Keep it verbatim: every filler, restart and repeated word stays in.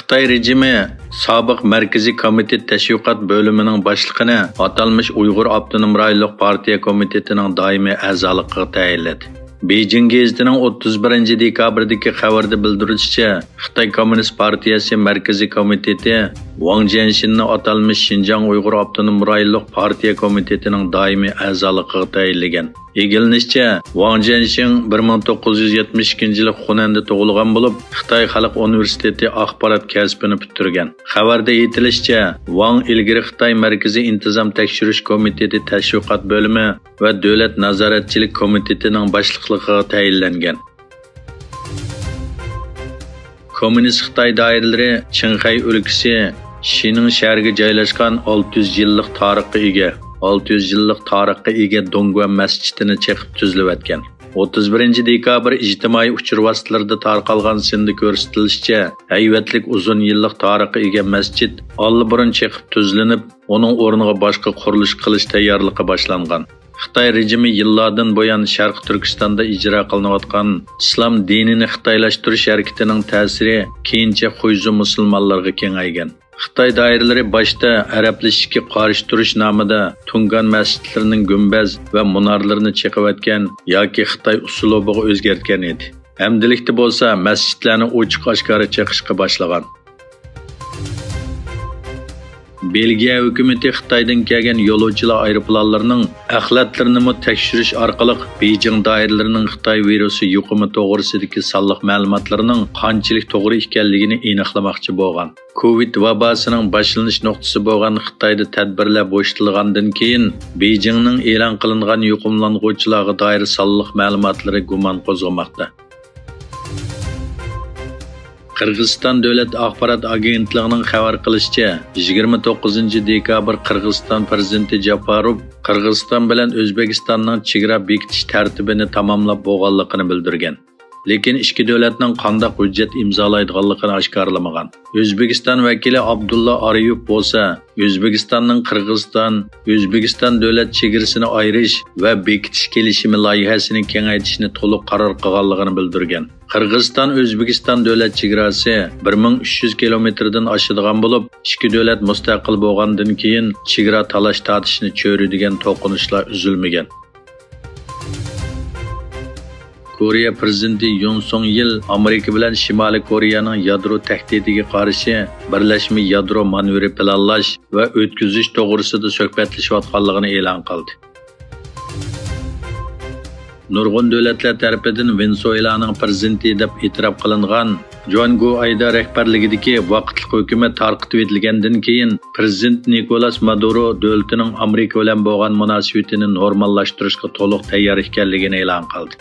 خىتاي رېجىمى سابىق مەركىزىي كومىتېت تەشۋىقات بۆلۈمىنىڭ باشلىقىنى ئاتالمىش ئۇيغۇر ئاپتونوم رايونلۇق پارتىيە كومىتېتىنىڭ دائىمىي ئەزالىقىغا تەيىنلىدى. بېيجىڭ گېزىتىنىڭ ئوتتۇز بىرىنچى دېكابىردىكى خەۋىرىدە بىلدۈرۈلۈشىچە، خىتاي كوممۇنىست پارتىيەسى مەركىزىي كومىتېتى ۋاڭ جيەنشىننى ئاتالمىش شىنجاڭ ئۇيغۇر ئاپتونوم رايونلۇق پارتىيە كومىتېتىنىڭ دائىمىي ئەزالىقىغا تەيىنلىگەن. ئىگىلىنىشىچە، ۋاڭ جيەنشىڭ بىر مىڭ توققۇز يۈز يەتمىش ئىككىنچى يىلى خۇنەندە تۇغۇلغان بولۇپ، خىتاي خەلق ئۇنىۋېرسىتېتى ئاخبارات كەسپىنى پۈتتۈرگەن. خەۋەردە ئېيتىلىشىچە، ۋاڭ ئىلگىرى خىتاي مەركىزىي ئىنتىزام تەكشۈرۈش كومىتېتى تەشۋىقات بۆلۈمى ۋە دۆلەت نازارەتچىلىك كومىتېتىنىڭ باشلىقلىقىغا تەيىنلەنگەن. كوممۇنىست خىتاي دائىرىلىرى چىڭخەي ئۆلكىسى شىنىڭ شەھىرىگە جايلاشقان ئالتە يۈز يىللىق تارىخقا ئىگە، ئالتە يۈز يىللىق تارىخقا ئىگە دۇڭگۇەن مەسچىتىنى چېقىپ تۈزلىۋەتكەن. ئوتتۇز بىرىنچى دېكابىر ئىجتىمائىي ئۇچۇر ۋاسىتىلىرىدا تارقالغان سىندا كۆرسىتىلىشىچە، ھەيۋەتلىك ئۇزۇن يىللىق تارىخقا ئىگە مەسچىت ئاللىبۇرۇن چېقىپ تۈزلىنىپ، ئۇنىڭ ئورنىغا باشقا قۇرۇلۇش قىلىش تەييارلىقى باشلانغان. خىتاي رېجىمى يىللاردىن بۇيان شەرقىي تۈركىستاندا ئىجرا قىلىنىۋاتقان ئىسلام دىنىنى خىتايلاشتۇرۇش ھەرىكىتىنىڭ تەسىرى كېيىنچە خۇيزۇ مۇسۇلمانلارغا كېڭەيگەن. خىتاي دائىرىلىرى باشتا ئەرەبلىشىشكە قارشى تۇرۇش نامىدا تۇڭگان مەسچىتلىرىنىڭ گۈمبەز ۋە مۇنارلىرىنى چېقىۋەتكەن ياكى خىتاي ئۇسلۇبىغا ئۆزگەرتكەن ئىدى. ئەمدىلىكتە بولسا مەسچىتلەرنى ئوچۇق-ئاشكارا چېقىشقا باشلىغان. بېلگىيە ھۆكۈمىتى خىتايدىن كەلگەن يولۇچىلار ئايروپىلانلىرىنىڭ ئەخلەتلىرىنىمۇ تەكشۈرۈش ئارقىلىق، بېيجىڭ دائىرىلىرىنىڭ خىتاي ۋىرۇسى يۇقۇمى توغرىسىدىكى سانلىق مەلۇماتلىرىنىڭ قانچىلىك توغرا ئىكەنلىكىنى ئېنىقلىماقچى بولغان. كوۋىد ۋاباسىنىڭ باشلىنىش نۇقتىسى بولغان خىتايدا تەدبىرلەر بوشىتىلغاندىن كېيىن، بېيجىڭنىڭ ئېلان قىلىنغان يۇقۇملانغۇچىلارغا دائىر سانلىق مەلۇماتلىرى گۇمان قوزغىماقتا. قىرغىزىستان دۆلەت ئاخبارات ئاگېنتلىقىنىڭ خەۋەر قىلىشىچە، يىگىرمە توققۇزىنچى دېكابىر قىرغىزىستان پىرېزىدېنتى جاپاروف قىرغىزىستان بىلەن ئۆزبېكىستاننىڭ چېگرا بېكىتىش تەرتىپىنى تاماملاپ بولغانلىقىنى بىلدۈرگەن. لېكىن ئىككى دۆلەتنىڭ قانداق ھۆججەت ئىمزالايدىغانلىقىنى ئاشكارىلىمىغان. ئۆزبېكىستان ۋەكىلى ئابدۇللا ئارىيوف بولسا، ئۆزبېكىستاننىڭ قىرغىزىستان، ئۆزبېكىستان دۆلەت چېگرىسىنى ئايرىش ۋە بېكىتىش كېلىشىمى لايىھەسىنى كېڭەيتىشنى تولۇق قارار قىلغانلىقىنى بىلدۈرگەن. قىرغىزىستان ئۆزبېكىستان دۆلەت چېگراسى بىر مىڭ ئۈچ يۈز كىلومېتىردىن ئاشىدىغان بولۇپ، ئىككى دۆلەت مۇستەقىل بولغاندىن كېيىن چېگرا تالاش-تارتىشنى چۆرىدىگەن توقۇنۇشلار ئۈزۈلمىگەن. كورېيە پىرېزىدېنتى يۇن سۇڭ يىل ئامېرىكا بىلەن شىمالىي كورېيەنىڭ يادرو تەھدىتىگە قارشى بىرلەشمە يادرو مانېۋىرى پىلانلاش ۋە ئۆتكۈزۈش توغرىسىدا سۆھبەتلىشىۋاتقانلىقىنى ئېلان قىلدى. نۇرغۇن دۆلەتلەر تەرىپىدىن ۋېنېسۇېلانىڭ پىرېزىدېنتى دەپ ئېتىراپ قىلىنغان جۇان گۇئايدا رەھبەرلىكىدىكى ۋاقىتلىق ھۆكۈمەت تارقىتىۋېتىلگەندىن كېيىن، پىرېزىدېنت نىكولاس مادۇرو دۆلىتىنىڭ ئامېرىكا بىلەن بولغان مۇناسىۋىتىنى نورماللاشتۇرۇشقا تولۇق تەييار ئىكەنلىكىنى ئېلان قىلدى.